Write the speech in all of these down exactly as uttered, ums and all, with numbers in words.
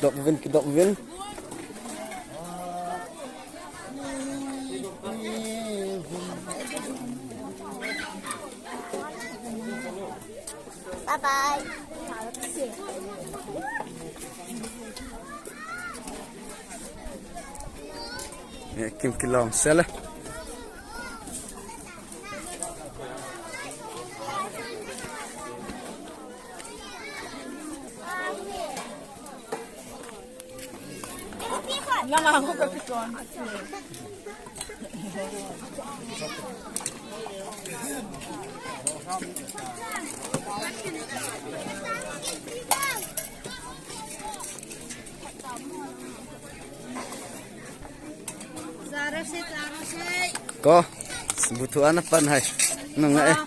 Dok vin, kidok vin. Bye bye. Nge kim kilom sele. Langa ko ka kiton. Ko, buthu ana pan hai. Nang eh.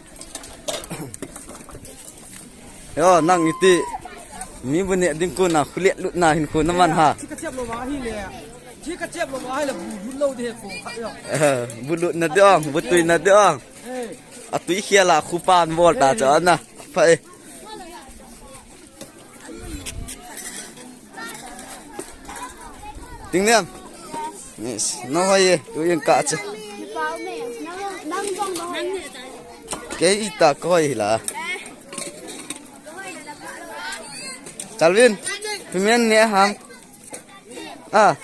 Yo, nang iti. Mi bu ne ding ko na khulet lut na hin ko na man ha. Chi ka chep lo ma hi le. Chi ka chep lo ma hi le bu lut lo de ko kha yo. Eh, bu lut na de ong, bu tui na de ong. Eh. Atui khia la khu pan bol ta cha na. Pha eh. Ting niam. Yes. No hoi ye, tu yang ka che. Kei ita ko hoi la. Chalvin, pimian ne ham. Ah.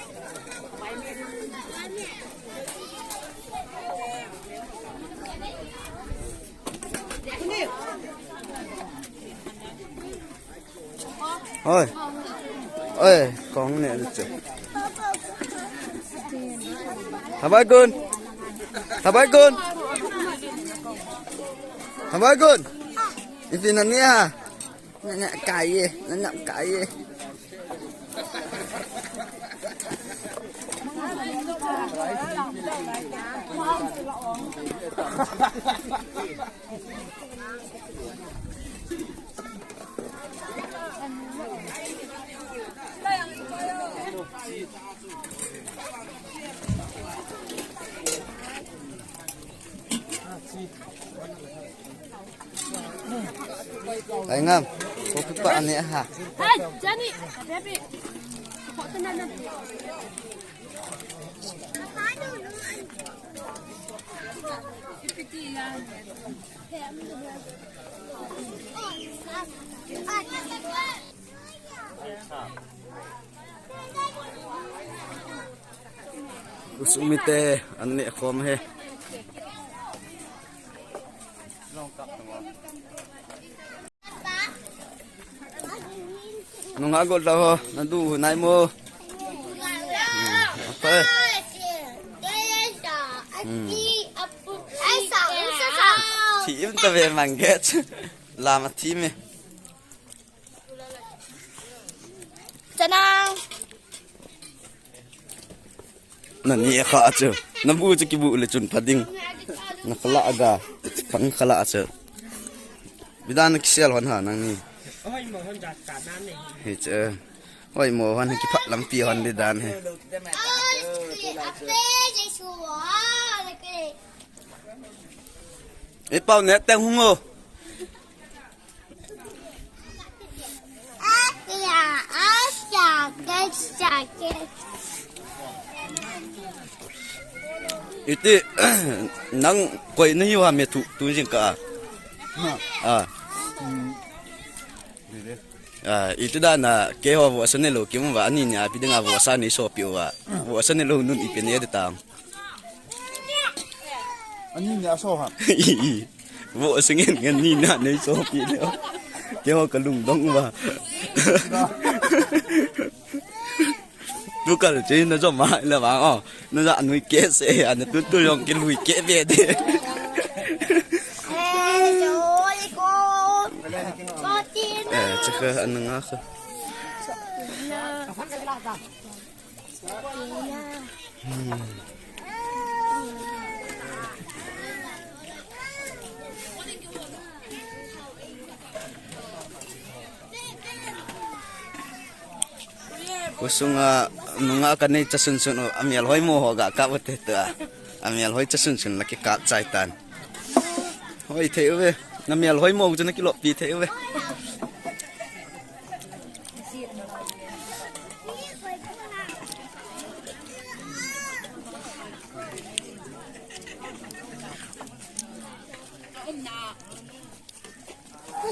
Oi. Oi, kong ne che. Thabai gun. Thabai gun. Thabai gun. Ipi na ne ha. Na na kai ye, na na kai ye. Ai ngam, ko pi pa ani ha. Hai, jani, baby. Ko tu na na. Khosung mite an neh khom e. Nungah gol ta ho, na du nai mo. Hmm, apai. Hmm. Thi im ta ve mang ge. Lam a thi me. Chanang. Nani kha chu. Na bu chu kibu le chun pha ding. Na khala aga. Pang khala chu. Bidan na kisel hon ha nangni. Hi che. Hoi mo hon kiphat lampi hon di dan he. E pau ne teng hung o. Iti, nang koi na hiu ha me tu, tu jing ka. Ha. Ah. Hmm. Dede. Ah, iti da na, keiho vohsa ne lou, kim va, ani ni a, pi ding a vohsa nei sopi uva. Vohsa ne lou nun ipi nei de tam. Ani ni a so ha. Vohsa ngen ngen ni na nei sopi le. Keiho ka lungdong uva. Tu kal che na jo ma le va o. Na ja nui ke se, ana tu tu jong ke lui ke ve de. Eh, che kha ana nga kha. Hmm. Khosung a nungah ka nei cha sunsun u, a mial hoimo ho ga kap u te tua. A mial hoi cha sunsun la kikap chai tan. Hoi thei uve. Na mial hoimo chu na kiloppi thei uve.